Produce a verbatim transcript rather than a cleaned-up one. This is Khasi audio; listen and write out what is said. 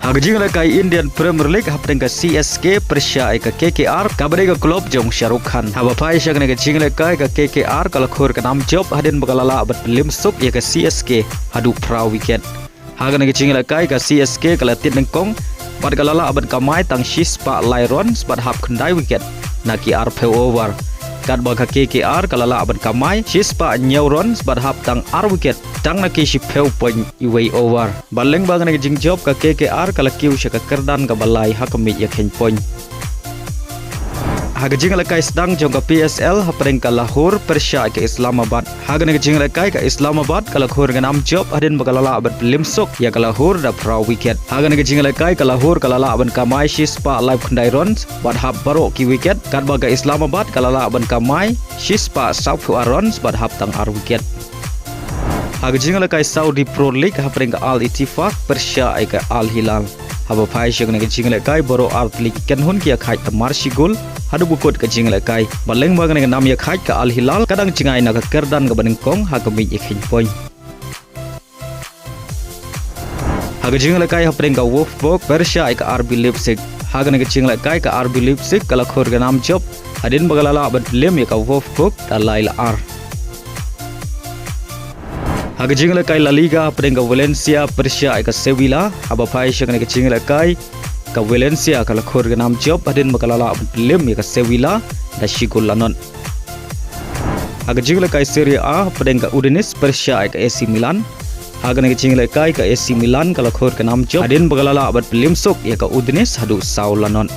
Ha ka jingïalehkai Indian Premier League hapdeng ka C S K pyrshah ïa ka K K R, kaba dei ka club jong Shah Rukh Khan. Haba phai sha kane ka jingïalehkai, ka K K R ka la khur ka nam jop hadien ba ka la lah ban pynliem suk ïa ka C S K haduh phra wicket. Ha kane ka jingïalehkai, ka C S K ka la tied nyngkong bad ka la lah ban kamai tang shispah lai runs bad hap khyndai wicket na ki arphew over. Katba ka K K R ka la lah ban kamai shispah hynñiew runs bad hap tang ar wicket tang na ki shiphew point iwei over. Bad lyngba kane ka jingjop, ka K K R ka la kiew sha ka kyrdan kaba lai ha ka miej ïakheiñ point. Ha ka jingïalehkai sdang jong ka P S L hapdeng ka Lahore pyrshah ïa ka Islamabad. Ha kane ka jingïalehkai, ka Islamabad ka la khur ka nam jop hadien ba ka la lah ban pynliem suk ïa ka Lahore da phra wicket. Ha kane ka jingïalehkai, ka Lahore ka la lah ban kamai shispah laiphew khyndai runs bad hap baroh ki wicket, katba ka Islamabad ka la lah ban kamai shispah sawphew ar runs bad hap tang ar wicket. Ha ka jingïalehkai Saudi Pro League hapdeng ka Al Ettifaq pyrshah ïa ka Al Hilal. Haba phai sha kane ka jingïalehkai, baroh ar tylli ki kynhun ki ïakhaid tang mar shi gol haduh ba kut ka jingïalehkai. Bad lyngba kane ka nam ïakhaid, ka Al Hilal ka dang jngai na ka kyrdan kaba nyngkong ha ka miej ïakheiñ point. Ha ka jingïalehkai hapdeng ka Wolfsburg pyrshah ïa ka R B Leipzig. Ha kane ka jingïalehkai, ka R B Leipzig ka la khur ka nam jop hadien ba ka la lah ban pynliem ïa ka Wolfsburg da lai la ar. Ha ka jingïalehkai La Liga hapdeng ka Valencia pyrshah ïa ka Sevilla. Haba phai sha kane ka jingïalehkai, ka Valencia ka la khur ka nam jop hadien ba ka la lah ban pynliem ïa ka Sevilla da shi gol la nod. Ha ka jingïalehkai Serie A hapdeng ka Udinese pyrshah ïa ka A C Milan. Ha kane ka jingïalehkai, ka A C Milan ka la khur ka nam jop hadien ba ka la lah ban pynliem suk ïa ka Udinese haduh saw la nod.